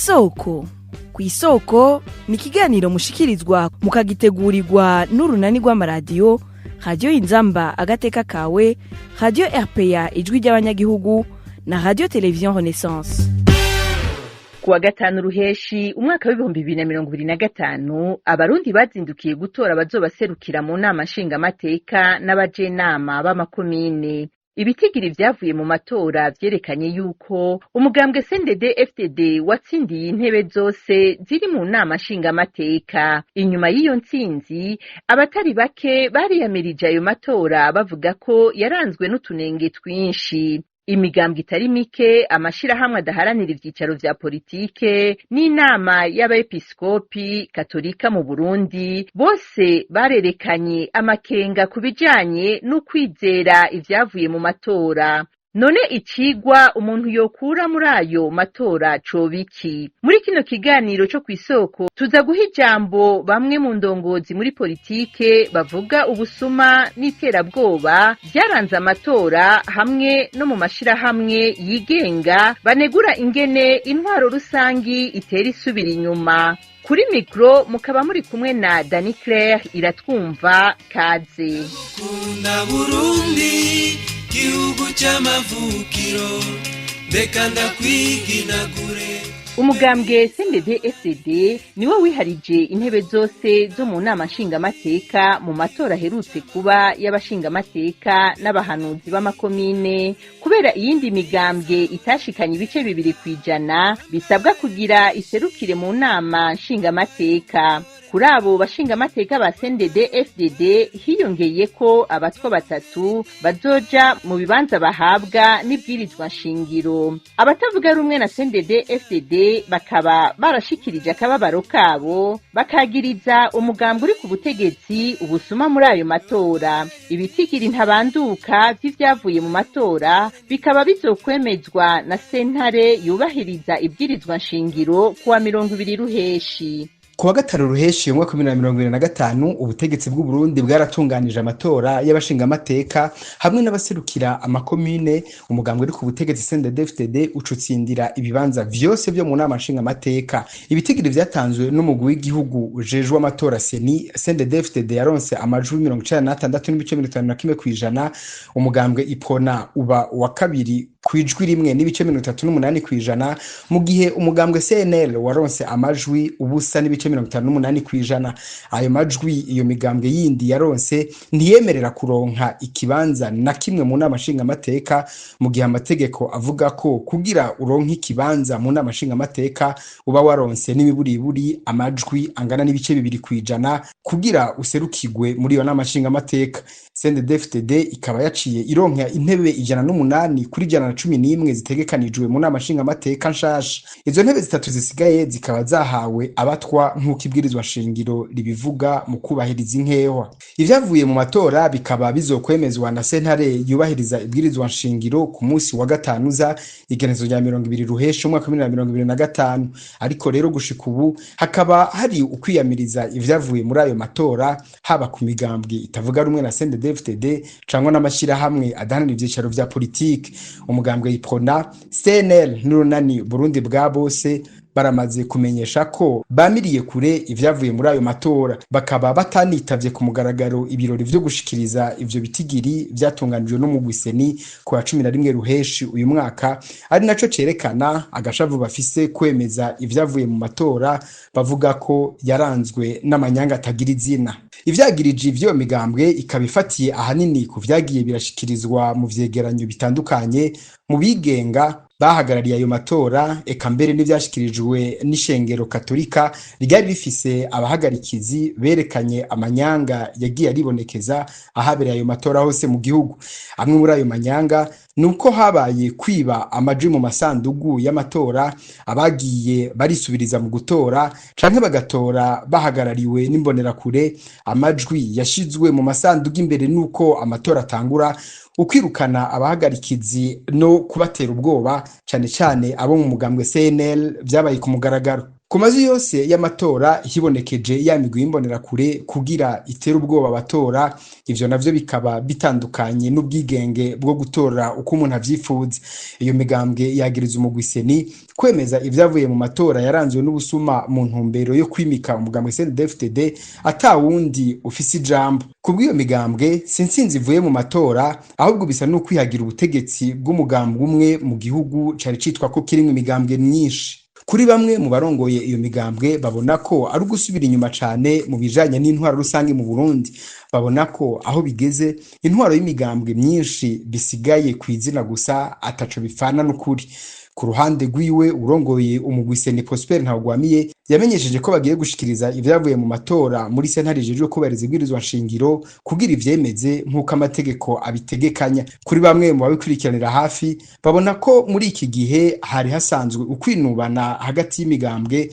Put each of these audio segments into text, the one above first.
Kw'isoko. Kw'isoko ni ikiganiro mushikirizwa mukagitegurirwa n'urunani rw'amaradiyo Radiyo Inzamba Agateka Kawe, Radiyo RPA Ijwi ry'Abanyagihugu na Radiyo Televiziyo Renaissance. Kuwa gatanu ruheshi umwaka w'2025, Abarundi bazindukiye gutora abazobaserukira mu nama nshingamateka n'abajenama b'amakomine. Ibitigiri vyavuye mu matora vyerekanye yuko umugambwe CNDD FDD watsindiye intebe zose ziri mu nama nshingamateka. Inyuma y'iyo ntsinzi, abatari bake bariyamirije ayo matora, bavuga ko yaranzwe n'utunenge twinshi. Imigambwe itari mike, amashirahamwe adaharanira ivyicaro vya politike n'inama y'abepiskopi katolika mu Burundi, bose barerekanye amakenga ku bijanye n'ukwizera ivyavuye mu matora. None icigwa umuntu yokura muri ayo matora coba iki? Muri kino kiganiro co Kw'isoko tuza guha ijambo bamwe mu ndongozi muri politike bavuga ubusuma n'iterabwoba vyaranze amatora, hamwe no mu mashirahamwe yigenga banegura ingene intwaro rusangi itera isubira inyuma. Kuri mikro mukaba muri kumwe na Dani Claire Iratwumva. Kaze. Kunda Burundi, gihugu cy'amavukiro, ndeka ndakwiginagure. Umugambwe CNDD FDD niwe wiharije intebe zose zo mu nama nshingamateka mu matora aherutse kuba y'abashingamateka n'abahanuzi b'amakomine, kubera iyindi migambwe itashikanye ibice 2% bisabwa kugira iserukire mu nama nshingamateka. Kuri abo bashingamateka ba CNDD FDD hiyongeye ko abatwa batatu bazoja mu bibanza bahabwa n'ibwirizwa nshingiro. Abatavuga rumwe na CNDD FDD bakaba barashikirije akababaro kabo, bakagiriza umugambwe uri ku butegetsi ubusuma muri ayo matora. Ibitigiri ntabanduka vy'ivyavuye mu matora bikaba bizokwemezwa na sentare yubahiriza ibwirizwa nshingiro kuwa 20 ruheshi. Kuwa gatanu ruheshi umwaka wa 2025, ubutegetsi bw'u Burundi bwaratunganije amatora y'abashingamateka hamwe n'abaserukira amakomine. Umugambwe uri ku butegetsi CNDD-FDD ucutsindira ibibanza vyose vyo mu nama nshingamateka. Ibitigiri vyatanzwe n'umugwi w'igihugu ujejwe amatora CENI, CNDD-FDD yaronse amajwi 96.51%, umugambwe Uprona uba uwa kabiri kwijwi 1.38%, mu gihe umugambwe CNL waronse amajwi 0.58%. Ayo majwi iyo migambwe yindi yaronse ntiyemerera kuronka ikibanza na kimwe mu nama nshingamateka, mu gihe amategeko avuga ko kugira uronke ikibanza mu nama nshingamateka uba waronse n'imiburiburi amajwi angana n'ibice 2% kugira userukirwe muri iyo nama nshingamateka. CNDD-FDD ikaba yaciye ironka intebe 108 kuri 111 zitegekanijwe mu nama nshingamateka nshasha. Izo ntebe zitatu zisigaye zikaba zahawe abatwa nk'uko ibwirizwa shingiro ribivuga mu kubahiriza inkehwa. Ivyavuye mu matora bikaba bizokwemezwa na sentare yubahiriza ibwirizwa nshingiro ku munsi wa gatanu za igenezo rya 20 ruhesha umwaka wa 2025. Ariko rero gushika ubu hakaba hari ukwiyamiriza ivyavuye muri ayo matora, haba ku migambwe itavuga rumwe na CNDD-FDD cangwa n'amashirahamwe adaharanira ivyicaro vya politike. Umugambwe Uprona, CNL n'urunani Burundi bwa bose baramaze kumenyesha ko bamiriye kure ivyavuye muri ayo matora, bakaba batanitavye ku mugaragaro ibirori vyo gushikiriza ivyo bitigiri vyatunganijwe n'umugwi CENI ku wa 11 ruheshi uyu mwaka, ari naco cerekana agashavu bafise kwemeza ivyavuye mu matora bavuga ko yaranzwe n'amanyanga atagira izina. Ivyagirije ivyo migambwe ikaba ifatiye ahanini ku vyagiye birashikirizwa mu vyegeranyo bitandukanye, mu bigenga bahagarariye ayo matora, eka mbere n'ivyashikirijwe n'ishengero katolika ryari rifise abahagarikizi berekanye amanyanga yagiye aribonekeza ahabereye ayo matora hose mu gihugu. Amwe muri ayo manyanga ni uko habaye kwiba amajwi mu masandugu y'amatora, abagiye barisubiriza mu gutora canke bagatora bahagarariwe n'imbonerakure, amajwi yashizwe mu masandugu imbere n'uko amatora atangura, ukwirukana abahagarikizi no kubatera ubwoba, cane cane abo mu mugambwe CNL, vyabaye ku mugaragaro. Ku mazu yose y'amatora hibonekeje ya migwi y'imbonerakure kugira itere ubwoba abatora, ivyo navyo bikaba bitandukanye n'ubwigenge bwo gutora uko umuntu avyifuza. Iyo migambwe yagiriza umugwi CENI kwemeza ivyavuye mu matora yaranzwe n'ubusuma mu ntumbero yo kwimika umugambwe CNDD-FDD ata wundi ufise ijambo. Kubw'iyo migambwe, si intsinzi ivuye mu matora, ahubwo bisa n'ukwihagira ubutegetsi bw'umugambwe umwe mu gihugu cari citwa ko kirimwo imigambwe myinshi. Kuri bamwe mu barongoye iyo migambwe, babona ko ari ugusubira inyuma cane mu bijanye n'intwaro rusange mu Burundi. Babona ko aho bigeze intwaro y'imigambwe myinshi bisigaye kw'izina gusa, ataco bipfana n'ukuri. Ku ruhande rwiwe, urongoye umugwi CENI, Prosper Ntawugwamiye, yamenyesheje ko bagiye gushikiriza ivyavuye mu matora muri sentare ijejwe kubahiriza ibwirizwa nshingiro kugira ivyemeze nk'uko amategeko abitegekanya. Kuri bamwe mu babikurikiranira hafi, babona ko muri iki gihe hari hasanzwe ukwinubana hagati y'imigambwe,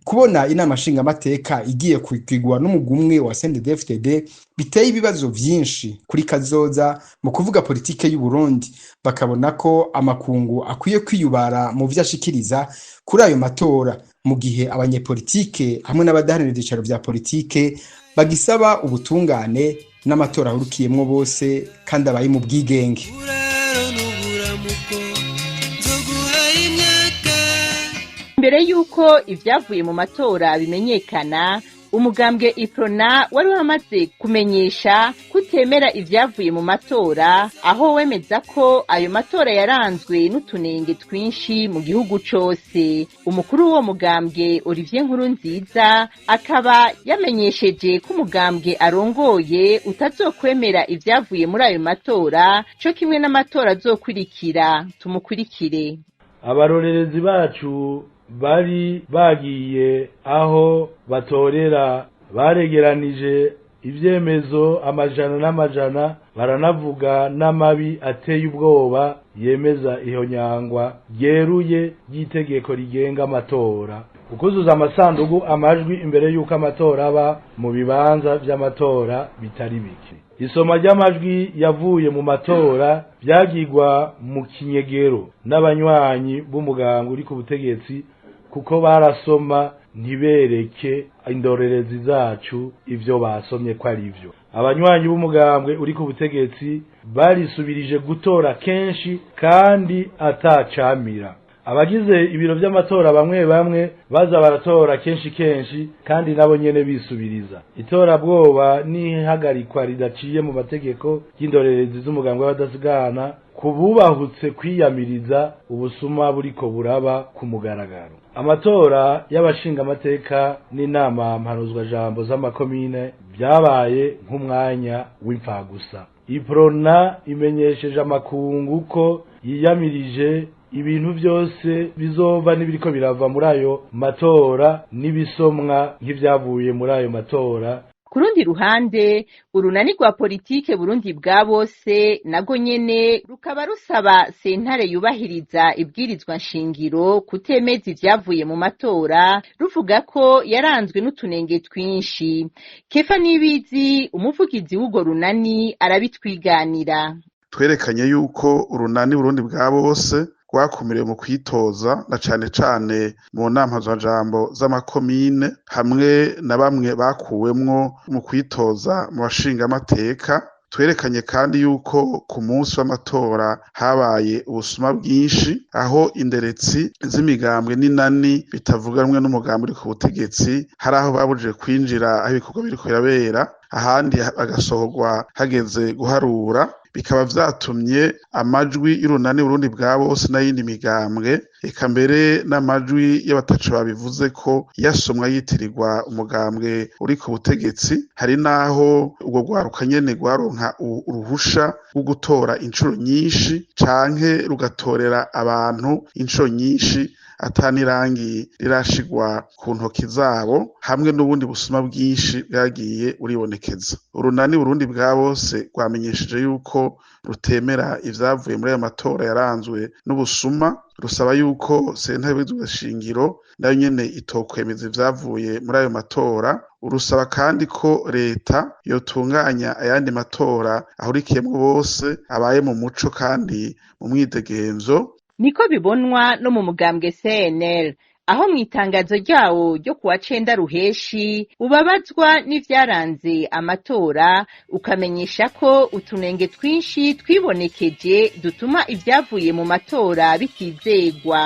kubona inama nshingamateka igiye kwigwa n'umugwi umwe wa CNDD-FDD biteye ibibazo vyinshi kuri kazoza mu kuvuga politike y'u Burundi. Bakabona ko amakungu akwiye kwiyubara mu vyo ashikiriza kuri ayo matora, mu gihe abanyepolitike hamwe n'abadaharanira ivyicaro vya politike bagisaba ubutungane n'amatora ahurikiyemwo bose kandi abaye mu bwigenge. Uburaro n'uburamuko, nzoguha imyaka. Mbere y'uko ibyavuye mu matora bimenyekana, umugambwe Uprona wari wamaze kumenyesha kutemera ibyavuye mu matora, aho wemeza ko ayo matora yaranzwe n'utunenge twinshi mu gihugu cose. Umukuru w'uwo mugambwe, Olivier Nkurunziza, akaba yamenyesheje ko umugambwe arongoye utazokwemera ibyavuye muri ayo matora co kimwe n'amatora azokurikira. Tumukurikire. Abarorerezi bacu bari bagiye aho batorera, baregeranije ibyemezo amajana n'amajana, baranavuga n'amabi ateye ubwoba yemeza ihonyangwa ryeruye ry'itegeko rigenga amatora, ukuzuza amasandugu amajwi imbere y'uko amatora aba mu bibanza vy'amatora bitari bike, isoma ry'amajwi yavuye mu matora byagirwa mu kinyegero n'abanywanyi b'umuganga uri ku butegetsi, kuko barasoma ntibereke indorerezi zacu ivyo basomye ko ari vyo. Abanywanyi b'umugambwe uri ku butegetsi barisubirije gutora kenshi kandi atacamira. Abagize ibiro vy'amatora bamwe bamwe baza baratora kenshi kenshi kandi nabo nyene bisubiriza. Itorabwoba n'ihagarikwa ridaciye mu mategeko y'indorerezi z'umugambwe w'abadasigana kububahutse kwiyamiriza ubusuma buriko buraba ku mugaragaro. Amatora y'abashingamateka n'inama mpanuzwajambo z'amakomine byabaye nk'umwanya w'imfagusa. Uprona imenyesheje amakungu ko yiyamirije ibintu byose bizova n'ibiriko birava muri ayo matora n'ibisomwa nk'ivyavuye muri ayo matora. Ku rundi ruhande, urunani rwa politike Burundi bwa bose narwo nyene rukaba rusaba sentare yubahiriza ibwirizwa nshingiro kutemeza ivyavuye mu matora, ruvuga ko yaranzwe n'utunenge twinshi. Kefa Nibizi, umuvugizi w'urwo runani, arabitwiganira. Twerekanye yuko urunani Burundi bwa bose rwakumiriwe mu kwitoza, na cane cane mu nama jambo z'amakomine, hamwe na bamwe bakuwemwo mu kwitoza mu bashingamateka. Twerekanye kandi yuko ku munsi w'amatora habaye ubusuma bwinshi, aho inderetsi z'imigambwe n'inani bitavuganwe n'umugambi uri ku butegetsi hari aho babujije kwinjira aho ibikorwa biriko birabera, ahandi bagasohorwa hageze guharura, bikaba vyatumye amajwi y'urunani Burundi bwa bose n'ayindi migambwe, eka mbere n'amajwi y'abataco babivuze ko yasomwa yitirirwa umugambwe uri ku butegetsi. Hari n'aho urwo rwaruka nyene rwaronka uruhusha rwo gutora incuro nyinshi canke rugatorera abantu incuro nyinshi atanirangi rirashigwa ku ntoki zabo, hamwe n'ubundi busuma bwinshi bwagiye buribonekeza. Urunani Burundi bwa bose rwamenyesheje yuko rutemera ivyavuye muri ayo matora yaranzwe n'ubusuma, rusaba yuko sentare shingiro nayo nyene itokwemeza ivyavuye muri ayo matora. Urusaba kandi ko leta yotunganya ayandi matora ahurikiyemwo bose, abaye mu muco kandi mu mwidegemvyo. Niko bibonwa no mu mugambwe CNL. Aho mu itangazo ryawo ryo kuwa 9 Ruheshi ubabazwa n'ivyaranze amatora, ukamenyesha ko utunenge twinshi twibonekeje dutuma ivyavuye mu matora bitizegwa.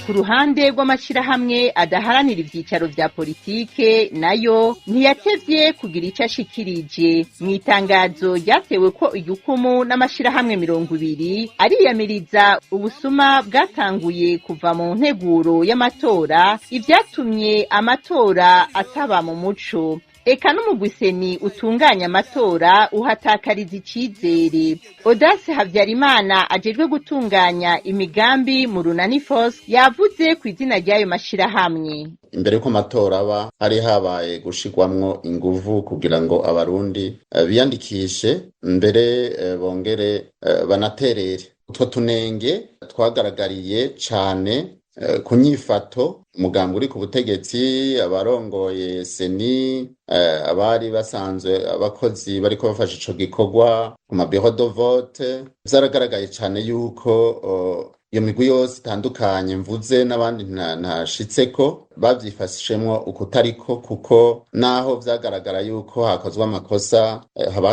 Ku ruhande rw'amashirahamwe adaharanira ivyicaro vya politike, nayo ntiyatevye kugira ico ashikirije. Mu itangazo ryatewe ko igikumu n'amashirahamwe 20, ariyamiriza ubusuma bwatanguye kuva mu nteguro y'amatora, ivyatumye amatora ataba mu muco. Eka n'umugwi CENI utunganya amatora uhatakariza icizere. Audace Havyarimana ajejwe gutunganya imigambi mu Runani Force yavuze ku izina ry'ayo mashirahamwe. Imbere ko amatora aba, hari habaye gushirwamwo inguvu kugira ngo abarundi biyandikishe, mbere bongere banaterere. Utwo tunenge twagaragariye cane ku nyifato umugambi uri ku butegetsi, abarongoye CENI, abari basanzwe abakozi bariko bafasha ico gikorwa ku ma bureau de vote. Vyaragaragaye cane yuko iyo migwi yose itandukanye mvuze n'abandi ntashitseko bavyifashemwo ukutariko, kuko naho vyagaragara yuko hakozwe amakosa, haba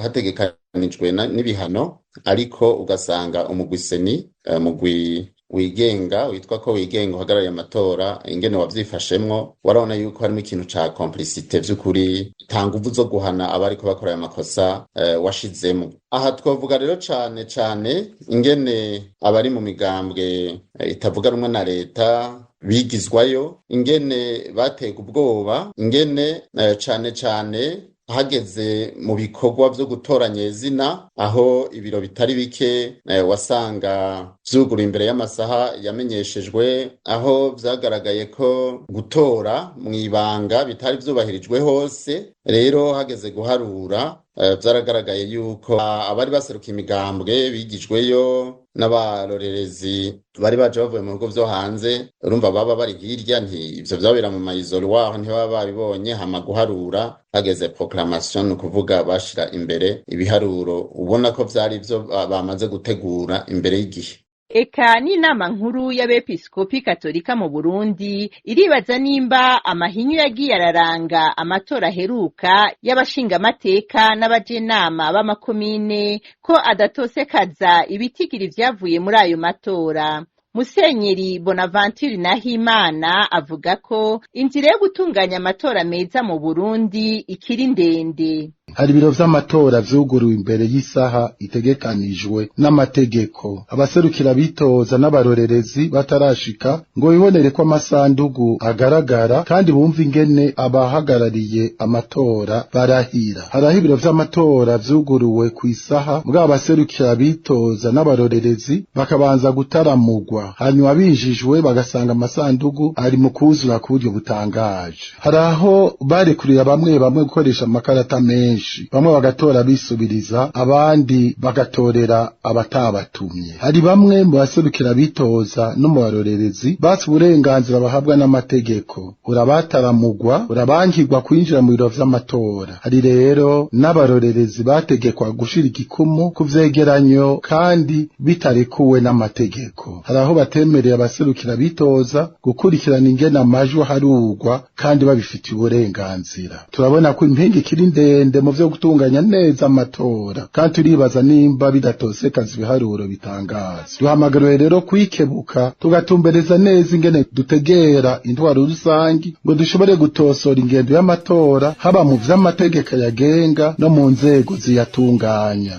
hategekanijwe n'ibihano, ariko ugasanga umugwi CENI, umugwi wigenga witwa ko wigenga uhagarariye amatora, ingene wavyifashemwo warabona yuko harimo ikintu ca complicité vy'ukuri, nta nguvu zo guhana abariko bakora ayo makosa washizemo. Aha twavuga rero cane cane ingene abari mu migambwe itavuga rumwe na leta bigizwayo, ingene batega ubwoba, ingene cane cane hageze mu bikorwa vyo gutoranya izina, aho ibiro bitari bike wasanga vyugura imbere y'amasaha yamenyeshejwe, aho vyagaragaye ko gutora mw'ibanga bitari vyubahirijwe hose. Rero hageze guharura, vyaragaragaye yuko abari baserukiye imigambwe bigijweyo n'abarorerezi bari baje bavuye mu bihugu vyo hanze, urumva baba bari hirya, nti ivyo vyabera mu ma isoloir ntibaba babibonye. Hama guharura hageze proclamation, ni ukuvuga bashira imbere ibiharuro ubona ko vyari ivyo bamaze gutegura imbere y'igihe. Eka n'inama nkuru y'abepiskopi katolika mu Burundi iribaza nimba amahinyu yagiye araranga amatora aheruka y'abashingamateka n'abajenama b'amakomine ko adatosekaza ibitigiri vyavuye muri ayo matora. Musenyeri Bonaventure Nahimana avuga ko inzira yo gutunganya amatora meza mu Burundi ikiri ndende. Hari ibiro vy'amatora vyuguruwe imbere y'isaha itegekanijwe n'amategeko, abaserukira bitoza n'abarorerezi batarashika ngo bibonere ko amasandugu agaragara kandi bumva ingene abahagarariye amatora barahira. Hariho ibiro vy'amatora vyuguruwe kw'isaha, mugabo abaserukira bitoza n'abarorerezi bakabanza gutaramugwa, hanyuma binjijwe bagasanga amasandugu ari mu kuzura ku buryo butangaje. Hari aho barekurira bamwe bamwe gukoresha amakarata menshi, bamwe bagatora bisubiriza, abandi bagatorera abatabatumye. Hari bamwe mu baserukira bitoza no mu barorerezi basi uburenganzira bahabwa n'amategeko, urabataramugwa, urabankirwa kwinjira mu biro vy'amatora. Hari rero n'abarorerezi bategekwa gushira igikumu ku vyegeranyo kandi bitarekuwe n'amategeko. Hari aho batemereye abaserukira bitoza gukurikirana ingene amajwi aharurwa kandi babifitiye uburenganzira. Turabona ko impinga ikiri ndende mu vyo gutunganya neza amatora, kandi turibaza nimba bidatosekaza ibiharuro bitangaza. Duhamagariwe rero kwikebuka, tugatumbereza neza ingene dutegera intwaro rusangi ngo dushobore gutosora ingendo y'amatora, haba mu vy'amategeko yagenga no mu nzego ziyatunganya.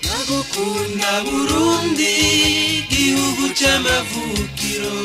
Ndagukunda Burundi, gihugu c'amavukiro,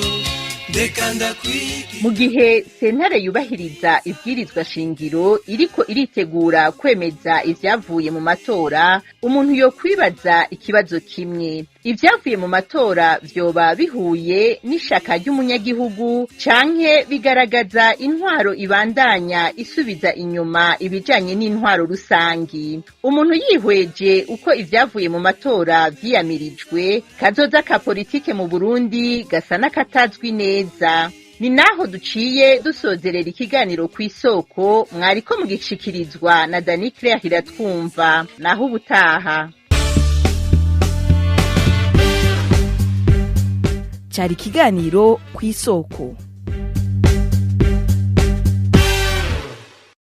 ndeka ndakwigi. Mu gihe sentare yubahiriza ibwirizwa shingiro iriko iritegura kwemeza ivyavuye mu matora, umuntu yo kwibaza ikibazo kimwe: ivyavuye mu matora vyoba bihuye n'ishaka ry'umunyagihugu canke bigaragaza intwaro ibandanya isubiza inyuma ibijanye n'intwaro rusangi? Umuntu yihweje uko ivyavuye mu matora vyiyamirijwe, kazoza ka politike mu Burundi gasa n'akatazwi neza. Ni naho duciye dusozerera ikiganiro ku isoko, mwariko mugishikirizwa na Dani Claire Iratwumva. Naho ubutaha. Cari ikiganiro Ku Isoko.